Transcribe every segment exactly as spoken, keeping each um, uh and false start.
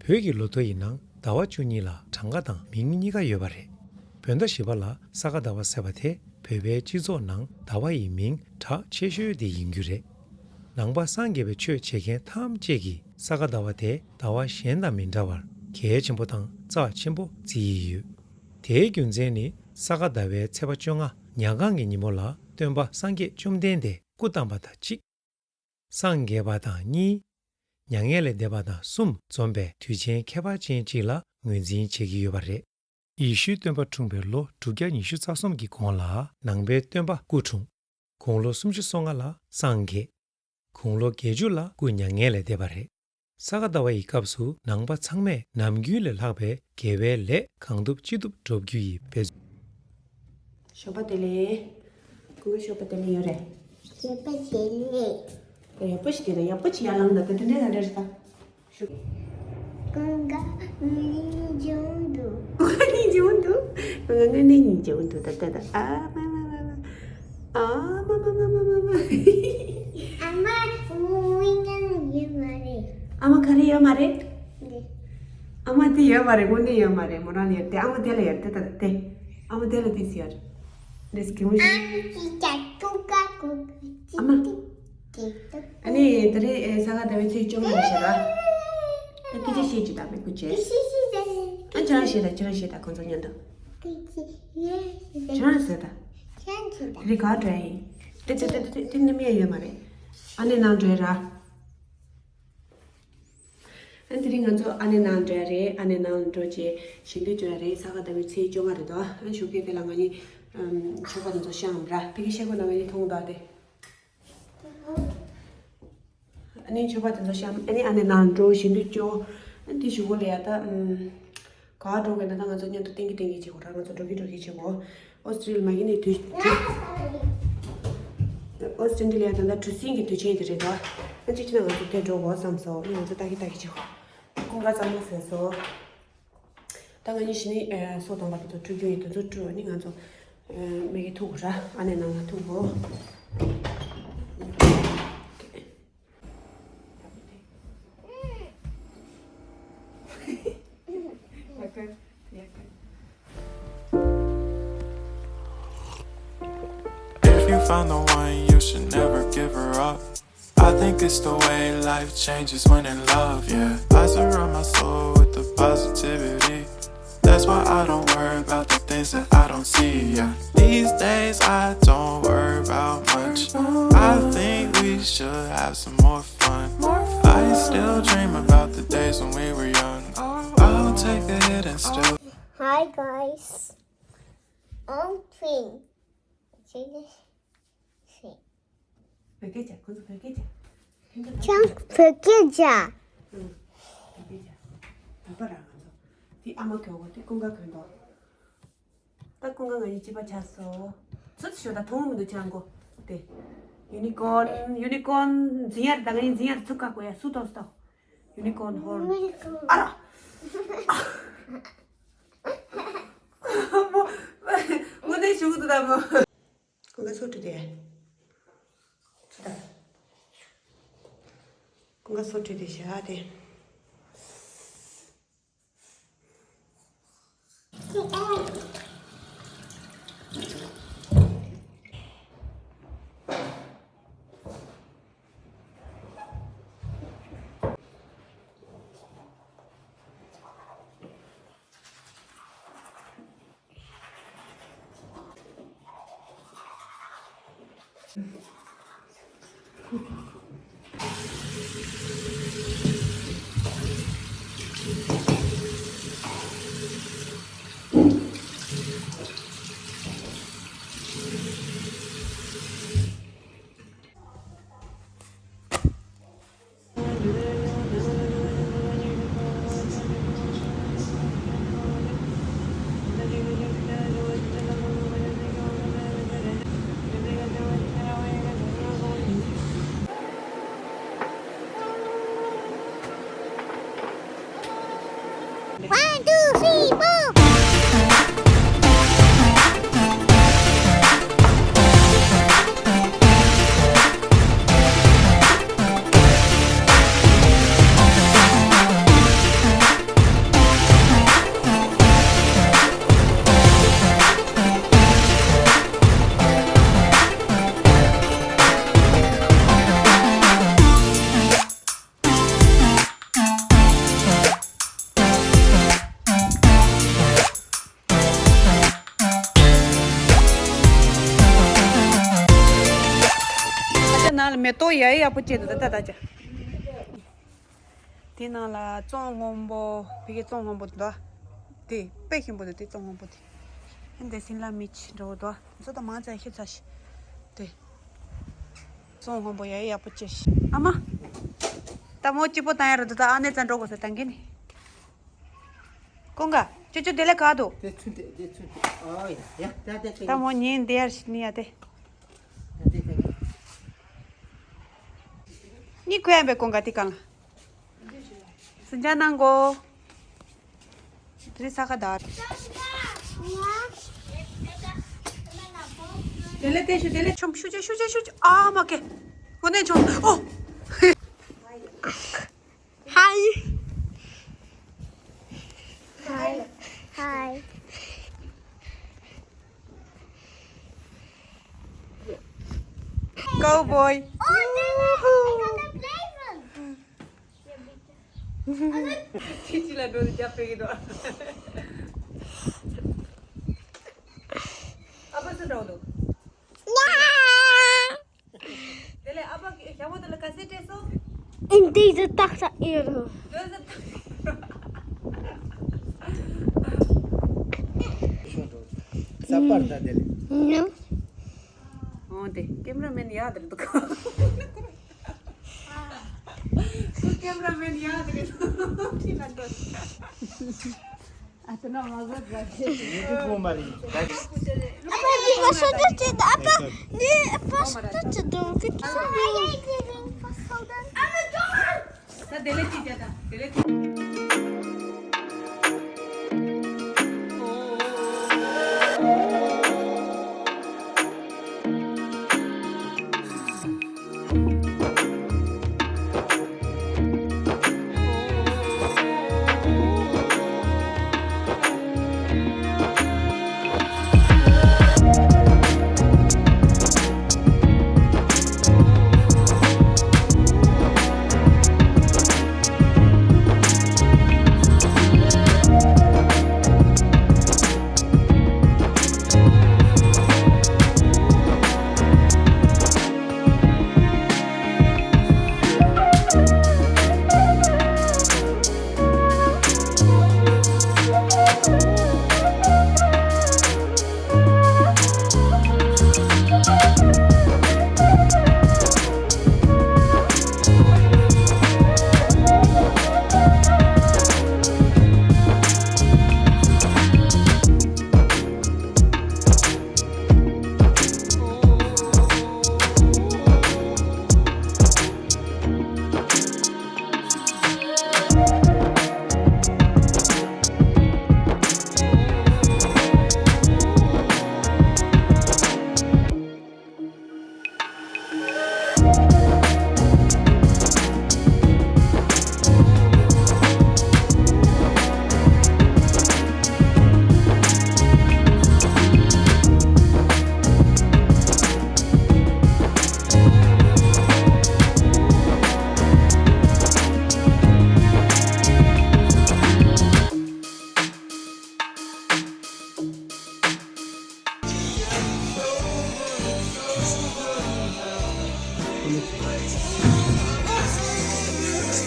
བོད་ཀྱི་ལོ་ཐོ་ཡི་ནང་ཟླ་བ་བཅུ་གཉིས་ལ་གྲངས་ཀ་དང་མིང་གཉིས་ཀ་ཡོད་པ་རེད། བོད་ཟླ་བཞི་པ་ལ་ས་ག་ཟླ་བ་ཟེར་བ་དེ་བོད་པའི་སྤྱི་ཚོགས་ནང་ཟླ་བ་ཡི་མིང་གྲགས་ཆེ་ཤོས་དེ་ཡིན་རྒྱུ་རེད། ནང་པ་སངས་རྒྱས་པའི་ཆོས་བྱེད་མཁན་ཐམས་ཅད་ཀྱིས་ས་ག་ཟླ་བ་དེ་ཟླ་བ་གཞན་དང་མི་འདྲ་བར་གལ་ཆེན་པོ་དང་རྩ་ཆེན་པོ་བརྩི་ཡི་ཡོད། དེའི་རྒྱུ་མཚན་ནི་ས་ག་ཟླ་བའི་ཚེས་པ་བཅོ་ལྔ་ཉ་གང་གི་ཉིན་མོ་ལ་སྟོན་པ་སངས་རྒྱས་བཅོམ་ལྡན་འདས་སྐུ་བལྟམས་པ་དང་གཅིག་སངས་རྒྱས་པ་དང་གཉིས། མྱ་ངན་ལས་འདས་པ་དང་གསུམ་འཛོམས་པའི་དུས་ཆེན་ཁྱད་པར་ཅན་གཅིག་ལ་ངོས་འཛིན་བྱེད་ཀྱི་ཡོད་པ་རེད། ཡེ་ཤུའི་སྟོན་པ་འཁྲུངས་པའི་ལོ་དྲུག་བརྒྱ་ཉི་ཤུ་རྩ་གསུམ་གྱི་གོང་ལ་ནང་པའི་སྟོན་པ་སྐུ་འཁྲུངས། དགུང་ལོ་སུམ་ཅུ་སོ་ལྔ་ལ་སངས་རྒྱས། དགུང་ལོ་བརྒྱད་ཅུ་ལ་སྐུ་མྱ་ངན་ལས་འདས་པ་རེད། ས་ག་ཟླ་བ་ཡི་སྐབས་སུ་ནང་པ་ཚང་མས་ནམ་རྒྱུན་ལས་ལྷག་པའི་དགེ་བའི་ལས་གང་ཐུབ་ཅི་ཐུབ་སྒྲུབ་རྒྱུ་ཡི་འབད། ཞོགས་པ་བདེ་ལེགས། ཀུན་དགའ་ཞོགས་པ་བདེ་ལེགས་ཡོད་རེད། ཞོགས་པ་བདེ་ལེགས། ཡག་པོ་ཞིག་བསྡད་དང་ཡག་པོ་ཞིག་ཡར་ལངས་དང་དེ་འདྲ་ག་འདྲ་རེད་ད། ཞོགས། ཀུན་དགའ་དངོས་གནས་འཇོན་འདུག་ཀུན་དགའ་དངོས་གནས་འཇོན་འདུག་ཀུན་དགའ་དངོས་གནས་འཇོན་འདུག་ད་ད་ད་ཨ་མ་མ་མ་མ་མ་མ་མ། ཨ་མ་མ་མ་མ་མ་མ། ཨ་མ་དངོས་གནས་ཡོད་མ་རེད། ཨ་མ་ག་རེ་ཡོད་མ་རེད། འདི། ཨ་མ་དེ་ཡོད་མ་རེད། དངོས་གནས་ཡོད་མ་རེད། མོ་རང་ལ་ཡོད་དེ། ཨ་མ་དེ་ལ་ཡོད་དེ། ད་ད་དེ། ཨ་མ་དེ་ལ་དེ་ཟེར་ཡ་རེད། འདི་སྐྱིད་མོ་ཞིག་ཨ་མ་ཅི་ཅ་ཏུ་ཀ་ཀུ་ཀུ་ཅི། ཨ་མ། ཏི་ཏི་ཏུ། ཨ་ནི་དེ་རིང་ཨེ་ས་ག་ཟླ་བའི་ཚེས་བཅོ་ལྔ་རེད་ཤག་ར། ཨ་སྐད་ཆ་བཤད་ཅི་ད་མི་སྐུ་མཁྱེན། ཨ་ཁྱེད་རང་བཤད་ད། ཁྱེད་རང་བཤད་ད། ཁོང་ཚོ་མཉམ་དུ། ཁྱེད་རང་ཟེར་ད། དེ་རིང་ག་འགྲོ་ཡ་ཡིན། དེ་དེ་དེ་དེ་དེ་ནི་མི་ཡ་ཡོད་མ་རེད། ཨ་ནི་ནང་འགྲོ་ཡ་ར། ཨ་དེ་རིང་ང་ཚོ་ཨ་ནེ་ནང་འགྲོ་ཡ་རེད། ཨ་ནེ་ནང་འགྲོ་བྱས་ཞལ་འདོན་བྱེད་ཡ་རེད། ས་ག་ཟླ་བའི་ཚེས་བཅོ་ལྔ་རེད་དོ། ཨ་ཞོགས་ཀས་དེ་ལ་ང་གཉིས་ཨམ་མཆོད་པ་དེ་ཚོ་བཤམས་ར། ཕ་གི་ཤེལ་སྒོ་ནང་ང་གཉིས་མཐོང་དོ་དེ། ཨ་ནི་མཆོད་པ་དེ་ཚོ་བཤམས། ཨ་ནི་ཨ་ནེ་ནང་འགྲོ་ཞལ་འདོན་བྱོས། ཨ་དེ་གཞུག་གུ་ལ་ཡ་ད་ཨམ། ག་པར་འགྲོ་དགོས་ན་ད་ང་ཚོ་མཉམ་དུ་ཏིང་གི་ཏིང་གི་བྱེད་དགོས་ར། ང་ཚོ་འགྲོ་གི་འགྲོ་གི་བྱེད་དགོས། ཨོ་སི་ཀྲི་ལི་མ་གི་ནས་དུས་ཨོ་སི་ཀྲི་ལི་ཡ་ད་ལྟ་གྲུ་གཟིངས་ཀྱི་དུས་ཆེན་དེ་རེད་དོ། ཨ་ཅིག་ཅིག་ན་ང་ཚོ་དེ་འགྲོ་དགོས་བསམ་སོང་། ཨ་ནི་ང་ཚོ་ཏག་གི་ཏག་གི་བྱེད་དགོས། ཀུན་དགའ་གཙང་མ་བཟས་སོང་། ད་ང་གཉིས་ཤི་ནི་སོ་དང་པ་དེ་ཚོ་འཁྲུ་རྒྱུ་ཡིན། དེ་ཚོ་འཁྲུ་ཨ་ནི་ང་ཚོ་མ་གི་ཐུག་ར། ཨ་ནེ་ནང་ལ་ཐུག་གོ། If you find the one, you should never give her up. I think it's the way life changes when in love, yeah. I surround my soul with the positivity. That's why I don't worry about the things that I don't see, yeah. These days I don't worry about much. I think we should have some more fun. I still dream about the days when we were young. I'll take a hit and still. Hi guys. I'm Twin. See this? See. བོད་སྐད་ཆ། ཁོང་ཚོ་བོད་སྐད་ཆ། ཁྱོད་བོད་སྐད་ཆ། ཨང་། བོད་སྐད་ཆ། བོད་པ་རང་ང་ཚོ། དེ་ཨ་མ་གྱོན་གོ། དེ་ཀུན་དགའ་གྱོན་དོ། ད་ཀུན་དགའ་ང་གཉིས་གཅིག་པ་ཆགས་སོང་། ཚུར་ཤོག་ད། མཐོང་མི་འདུག་ཁྱེད་རང་མགོ་དེ། ཡུ་ནི་ཀོན། ཡུ་ནི་ཀོན་འཛིན་ཡ་རེད། ད་ང་གཉིས་འཛིན་ཡ་རེད། ཚུར་བཀག་དགོས་ཡ། སུ་ཏོག་སུ་ཏོག་ཡུ་ནི་ཀོན་ཧོར། ཡུ་ནི་ཀོན། ཨ་ར། མོ། དངོས་གནས་ཞུ་གི་འདུག་ད་མོ། ཀུན་དགའ་སུ་ཁྲིད་དེ། སུ་ད། ཀུན་དགའ་སུ་ཁྲིད་དེ་བཞག་དེ། One, two, three, four. ཏོ་ཡ་ཡ་པོ་ཅེ་དུ་ད་ད་ད་ཅ། དེ་ནང་ལ་བཙོང་སྔོན་པོ། ཕ་གི་བཙོང་སྔོན་པོ་འདུག་དེ་དཔེ་ཞིམ་པོ་འདུག་དེ་བཙོང་སྔོན་པོ་དེ། ཧན་དེ་སིན་ལ་མིར་ཆི་འདྲ་བོ་འདུག་ཚོ་ད་མང་ཙམ་ཤི་ཚ་ཤི། དེ་བཙོང་སྔོན་པོ་ཡ་ཡ་པོ་ཅེ་ཤི། ཨ་མ། ད་མོ་སྐྱིད་པོ་བཏང་ཡ་རུ་འདུག་ད་ཨ་ནེ་ཙ་འགྲོ་དགོས་ས་བཏང་གི་ནི། ཀུན་དགའ། ཅོ་ཅོ་དེ་ལས་ག་དོ། དེ་ཚུན་དེ་དེ་ཚུན་དེ། ཨོ་ཡ་ཡ་ད་དེ་ད་མོ་ཉིན་དེ་ཡར་ཤི་ནི་ཡ་དེ། ད་དེ་ད་ནི་ཁོ་ཡ་བེ་ཀུན་དགའ་དེ་གང་ལ། སུན་ཅ་ནང་གོ། དེ་ས་ཁ་དར། དེ་ལས་དེ་ཤུ་དེ་ལས་ཆོམ་ཤུ་ཅེ་ཤུ་ཅེ་ཤུ་ཅེ། ཨ་མ་ཀེ། ཁོ་ནས་ཆོམ། ཨོ། Hi. Hi. Hi. Cowboy. Oh, Nana, I got a present. ཁྱི་ཁྱི་ལ་འགྲོ་དུས་རྒྱབ་སྤྲད་ཀྱི་འདུག་ཨ་ཕ་སུ་འདྲ་བོ་འདུག་དེ་ལས་ཨ་ཕ་གི་ཞྭ་མོ་དེ་ལ་ག་ཚད་སྤྲད་སོང་། ཨིན་དེ་ཟི་ཏག་ས་ཨེ་རུ། དེ་ཟི་ཏག་ས་པར་ད་དེ་ལས། ཨོ་དེ་ཀེམ་ར་མེན་ཡ་དེར་འདུག་ཀེམ་ར་མེན་ཡ་དེར་འདུག་ཁྱི་ལ་འགྲོ། ཨ་ཏི་ན་མ་གོ་དགའ་ཆེ། ཡུ་ཊུབ་པོ་མ་རེད། ཨ་ཕ་འདི་བ་སོ་ཏ་ཅི་ད་ཨ་ཕ་འདི་བ་སོ་ཏ་ཅི་ད་ཀི་ཏི་སོ་ཏ། ད་དེ་ལས་ཅི་བྱ་ད་དེ་ལས་ཅི།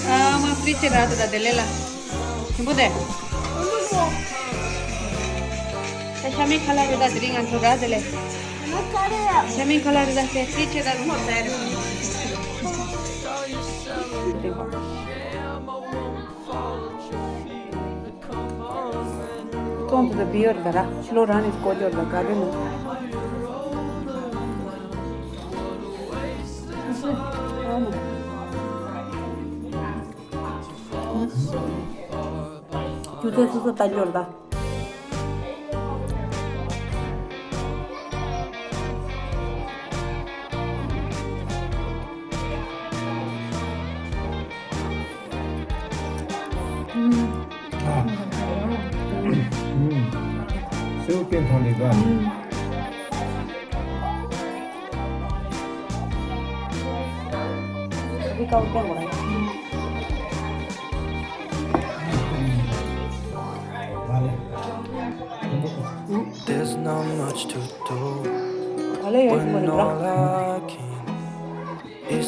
ཨ་མ་ཕི་རིཇ་ཅེ་ར་ད་ད་དེ་ལེ་ལ། ཞིམ་པོ་དེ། ད་ཤ་མེད་ཁ་ལ་རེ་ད་དེ་རིང་ང་ཚོ་ར་དེ་ལེ། ཤ་མེད་ཁ་ལ་རེ་ད་དེ་ཕི་རིཇ་ཅེ་ར་མོ་ཟེར། ཙོང་དུ་ད་བི་ཡོར་ད་ར་ཕྱི་ལོགས་རང་ནས་སྐོར་རྒྱོར་ད་ག་རེ་མོ། ཅུ་ཚོད་སོ་སོ་ལྟ་རྒྱོར་ད། ཨ། ཨུམ། སེའུ་སྟེང་ཐོག་ནས་དགའ། ཨུམ། There's not much to do when all I can is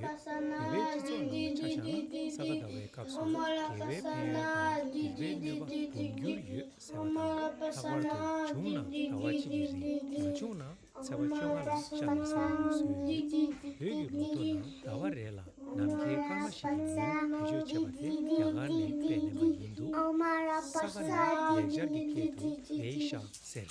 ཡོད། དེ་བས་སྤྱི་ཚོགས་ནང་ཆ་བཞག་ན་ས་ག་ཟླ་བའི་སྐབས་སུ་དགེ་བའི་ཕན་ཡོན་དང་དགེ་བའི་གནོད་པ་འབུམ་འགྱུར་ཡོད་ཟེར་བ་དང་། ལྷག་པར་དུ་བྱུང་ན་ཟླ་བ་གཅིག་གི་རིང་། མ་བྱུང་ན་ཚེས་པ་བཅོ་ལྔ་ལ་ཤར་ནས་ཟེར་བ་ཡིན། བོད་ཀྱི་ལོ་ཐོ་ནང་ཟླ་བ་རེ་ལ་ནམ་མཁའི་སྐར་མ་ཞིག་གི་མིང་བེད་སྤྱོད་བྱས་པ་དེ་རྒྱ་གར་ནས་སྤེལ་གནང་བ་ཡིན་འདུག། ས་ག་ནས་ལེགས་སྦྱར་གྱི་སྐད་དུ་ལེའི་ཤ་ཟེར།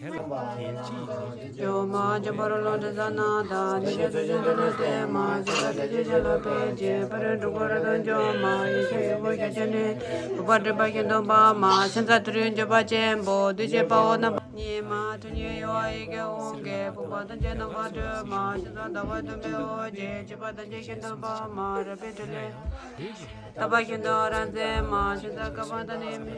དེ་ལ་རྒྱལ་སྤྱི་ཡི་མིང་དུ། ཇོ་མ་ཇོ་བོ་རོ་ལོ་འདྲེ་ས་ན་ད་ནི་ཤ་ཚུ་ཤ་ཚུ་ནི་སེ་མ་ཤ་ཚ་དྲི་ཤ་ཤ་ལ་པེ་ཇེ་པ་རེ་འགྲོ་གོ་ར་དང་ཇོ་མ་ཡེ་ཤ་ཡེ་བོ་ཤ་ཅན་ནི་བུ་པ་འདྲེ་པ་ཤིན་ཏུ་པ་མ་ཤ་ཚ་དུ་རུ་འཇོ་པ་ཅན་པོ་དུ་ཅེ་པ་འོ་ན་པ་ཉེ་མ་དུ་ཉེ་ཡོ་ཨ་ཡེ་གེ་འོང་གེ་བུ་པ་དང་ཅན་ན་པ་དུ་མ་ཤ་ཚ་ད་བ་དུ་མེ་འོ་ཇེ་ཅི་པ་དང་ཅེ་ཤིན་ཏུ་པ་མ་ར་པེ་དྲི་ལེ། ད་པ་ཤིན་ཏུ་ར་ཛེ་མ་ཤིན་ཏུ་ཀ་པ་ད་ནི་མི་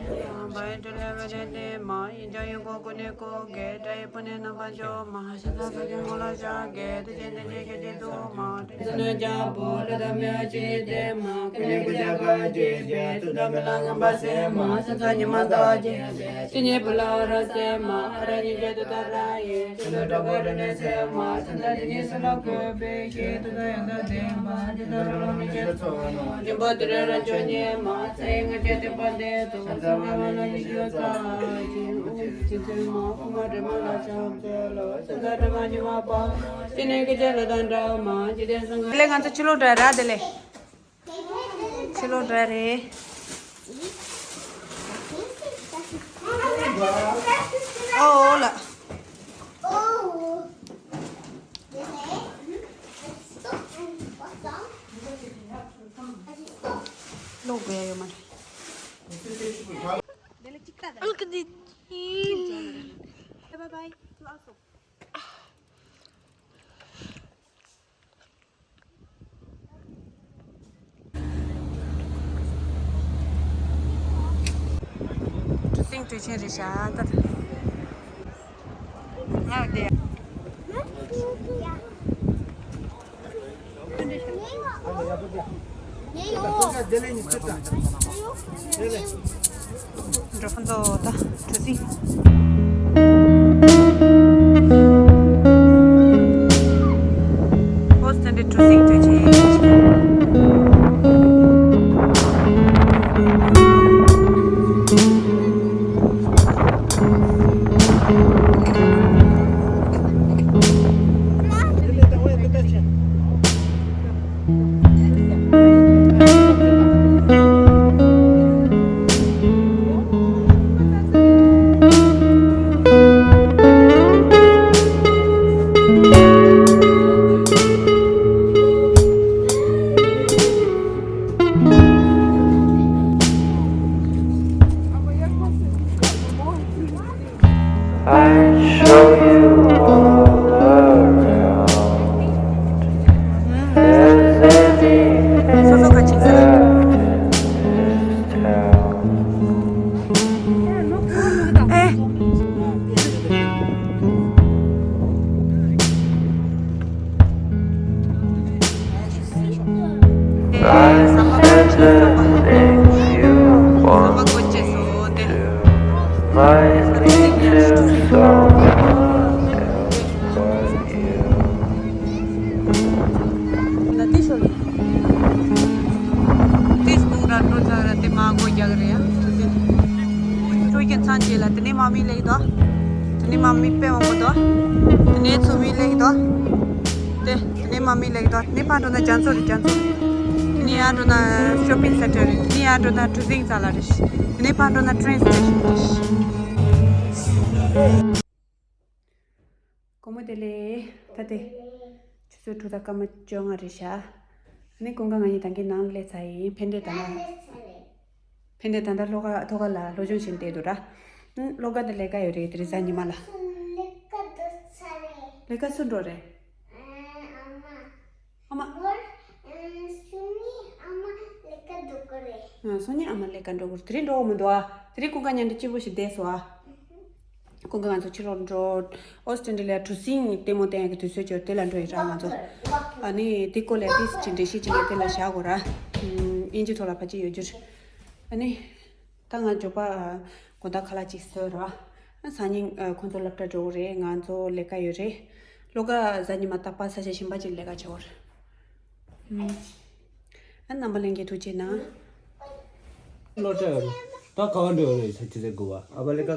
མ་ཡི་དྲི་ལེ་བེ་ནེ་ཏེ་མ་ཡིན་ཅང་ཡིན་གོ་ཀུ་ནི་ཀོ་གེ་ཏྲ་ཡི་པུ་ནེ་ནམ་པ་ཇོ་མ་ཤིན་ཏུ་ཕ་ཀྱི་ཧོ་ལ་ཤ་གེ་ཏུ་ཅེ་ཏེ་ཅེ་ཤེ་ཅེ་ཏུ་མ་ཏུ་ནི་ཇ་པོ་ལ་ད་མེ་ཨ་ཅི་ཏེ་མ་ཀུ་ནི་ཀུ་ཇ་ག་ཅེ་ཏེ་ཏུ་ད་མེ་ལ་ངམ་པ་སེ་མ་ཤ་ཚ་ཉི་མ་ད་ཅེ་ཏེ་ཏི་ནི་པུ་ལ་ར་སེ་མ་ཨ་ར་ཉི་ཅེ་ཏུ་ད་ར་ཡེ་ཤིན་ཏུ་ཏྲ་གོ་ཏྲ་ནེ་སེ་མ་ཤིན་ཏུ་ཏི་ནི་སུ་ལ་ཀོ་པེ་ཤེ་ཏུ་ད་ཡ་ད་ཏེ་མ་ཏི་ད་ར་ལོ་ནི་ཤེ་ཚོ་ནོ། ཇམ་པོ་ཏི་རེ་ར་ཅོ་ཉེ་མ་ཚེ་ང་ཅེ་ཏི་པ་ཏེ་ཏུ་ས་ག་མ་ན་ཡི་ཤེ་ཚ་ཅི་ཨུ་ཅི་ཚེ་མ་ཨུ་མ་རེ་མ་ལ་ཆ་ཚེ་ལོ་ས་ག་རེ་མ་ཉི་མ་པ་ཏི་ནེ་ཀི་ཅེ་ལ་དང་འདྲ་མ་ཅི་ཏེ་སང་ག་ལེ་ང་ཚོ་ཕྱི་ལོགས་འགྲོ་ར་དེ་ལེ། ཕྱི་ལོགས་འགྲོ་རེད། ཨོ་ལ། ལོག་དགོས་ཡ་ཡོད་མ་རེད། ཨོ་ལ་ཀི་དི། Bye bye. གྲུ་གཟིངས་གྲུ་ཆེན་རེད་ཤག་ད། ང་དེ། འགྲོ་ཁོང་ཚོ་ད་གྲུ་གཟིངས། ཨོ་སི་ཊན་ཌི་གྲུ་གཟིངས་གྲུ་ཆེན། I show you all around. There's any empty town. Might be too soft. ན་དེ་ཤོར། དེ་སྐུ་ར་འགྲོ་ཚར་ར་དེ་མ་སྒོ་རྒྱག་རེད་ཡ། ཁྱོད་ཀྱི་མཚན་རྗེས་ལ་དེ་ནས་མ་མི་ལེགས་དོ། དེ་ནས་མ་མི་དཔེ་མང་པོ་དོ། དེ་ནས་ཚོ་མི་ལེགས་དོ། དེ་དེ་ནས་མ་མི་ལེགས་དོ། དེ་ནས་ཕར་འགྲོ་ན་རྒྱ་མཚོ་རེད། རྒྱ་མཚོ། དེ་ནས་ཡར་འགྲོ་ན་ཤོ་པིང་སེན་ཊར་རེད། དེ་ནས་ཡར་འགྲོ་ན་གྲུ་གཟིངས་ས་ལ་རེད། དེ་ནས་ཕར་འགྲོ་ན་ཊེན་སི་ཊེ་ཤན་རེད། ལེ། ད་དེ། ཆུ་ཚོད་དྲུག་དང་སྐར་མ་བཅོ་ལྔ་རེད་ཤག་ཨ་ནི་ཀུན་དགའ་ང་གཉིས་ད་གིན་ནང་ལ་སླེབས་ཚར་ཡིན། ཕན་བདེ་ད་ལ། ཕན་བདེ་ད་ལྟ་ལྷོ་ཁ་ཐོག་ཁ་ལ་སློབ་སྦྱོང་བྱེད་བསྡད་འདུག་ར། ཨུ། སློབ་གྲྭ་དུ་ལས་ཀ་ཡོད་རེད། དེ་རིང་གཟའ་ཉི་མ་ལ། ལས་ཀ་སུ་འགྲོ་རེད། ཨ་མ། ཨ་མ། སོ་ནི་ཨ་མ་ལས་ཀ་འགྲོ་གི་རེད། ཨ། སོ་ནི་ཨ་མ་ལས་ཀ་འགྲོ་གི་རེད། དེ་རིང་འགྲོ་འོང་མི་འདུག་ཨ། དེ་རིང་ཀུན་དགའ་མཉམ་དུ་སྐྱིད་པོ་ཞིག་བསྡད་སོང་ཨ། ཀུན་དགའ་ང་ཚོ་ཕྱི་ལོགས་འགྲོ། ཨོ་སི་ཀྲི་ལི་ཡ་གྲུ་གཟིངས་ལྟད་མོ་བསྟན་ཡག་གི་དུས་ཚོད་ཅིག་ཡོད། དེ་ལ་འགྲོ་ཡི་ར་ང་ཚོ། ཨ་ནི་དེ་སྐོར་ལ་ཏིས་ཅིག་འགྲེལ་བཤད་ཅིག་ངས་དེ་ལ་བཞག་དགོས་ར། ཨིན་ཇི་ཐོག་ལ་ཕལ་ཆེར་ཡོད་རྒྱུ་རེད། ཨ་ནི། ད་ང་འཇོག་པ་དགོང་དག་ཁ་ལག་ཅིག་བཟོས་ར། སང་ཉིན་ཁོང་ཚོ་སློབ་གྲྭ་འགྲོ་གི་རེད། ང་ཚོ་ལས་ཀ་ཡོད་རེད། ལྷོ་ཁ་གཟའ་ཉི་མ་རྟག་པར་ས་ཆ་གཞན་པ་ཅིག་ལས་ཀ་བྱེད་དགོས་རེད། ཨ། རྣམ་པ་ལྷན་རྒྱས་ཐུགས་རྗེ་གནང་། ལོ་ཙཱ་ཡོད་རེད། ད་ག་བ་འགྲོ་ཡོད་རེད། ས་ཅི་ཟེར་དགོས་བ། ཨ་བ་ལས་ཀ་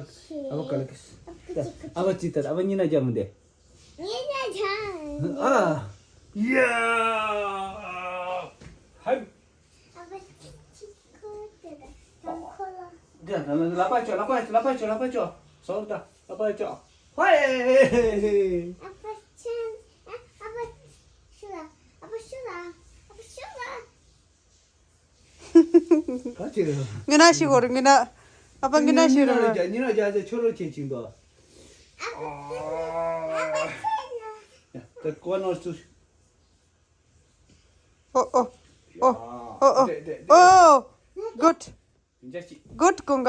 ཨ་བ་ག་ལ་ཀི། ཨ་བ་ཅི་ལྟར་ཨ་བ་གཉིས་ན་རྒྱ་མི་འདེ། ཡེ་ཉ་ཆང་། ཨ། ཡ། ཧའི། ཨ་བ་ཅི་ཅི་ཁོ་དེ་ད་ཁོ་ལ། ད་ད་ལ་པ་ཅོ་ལ་པ་ཅོ་ལ་པ་ཅོ་ལ་པ་ཅོ། སོ་ད་ལ་པ་ཅོ། ཧའི། ཨ་བ་ཅན། ཨ་བ་ཤུ་ལ། ཨ་བ་ཤུ་ལ། ཨ་བ་ཤུ་ལ། ག་ཅི་རེད། ངི་ན་ཤི་གོ་རེ་ངི་ན། ཨ་པ་ངི་ན་ཤི་རེ། ཉི་ན་རྒྱ་ཟེར་ཆོ་རོ་ཆེ་ཆིང་དོ། ད་ཀོ་ནོར་ཚུ། ཨོ་ཨོ་ཨོ་ཨོ་ཨོ། Good. Good ཀུན་དགའ།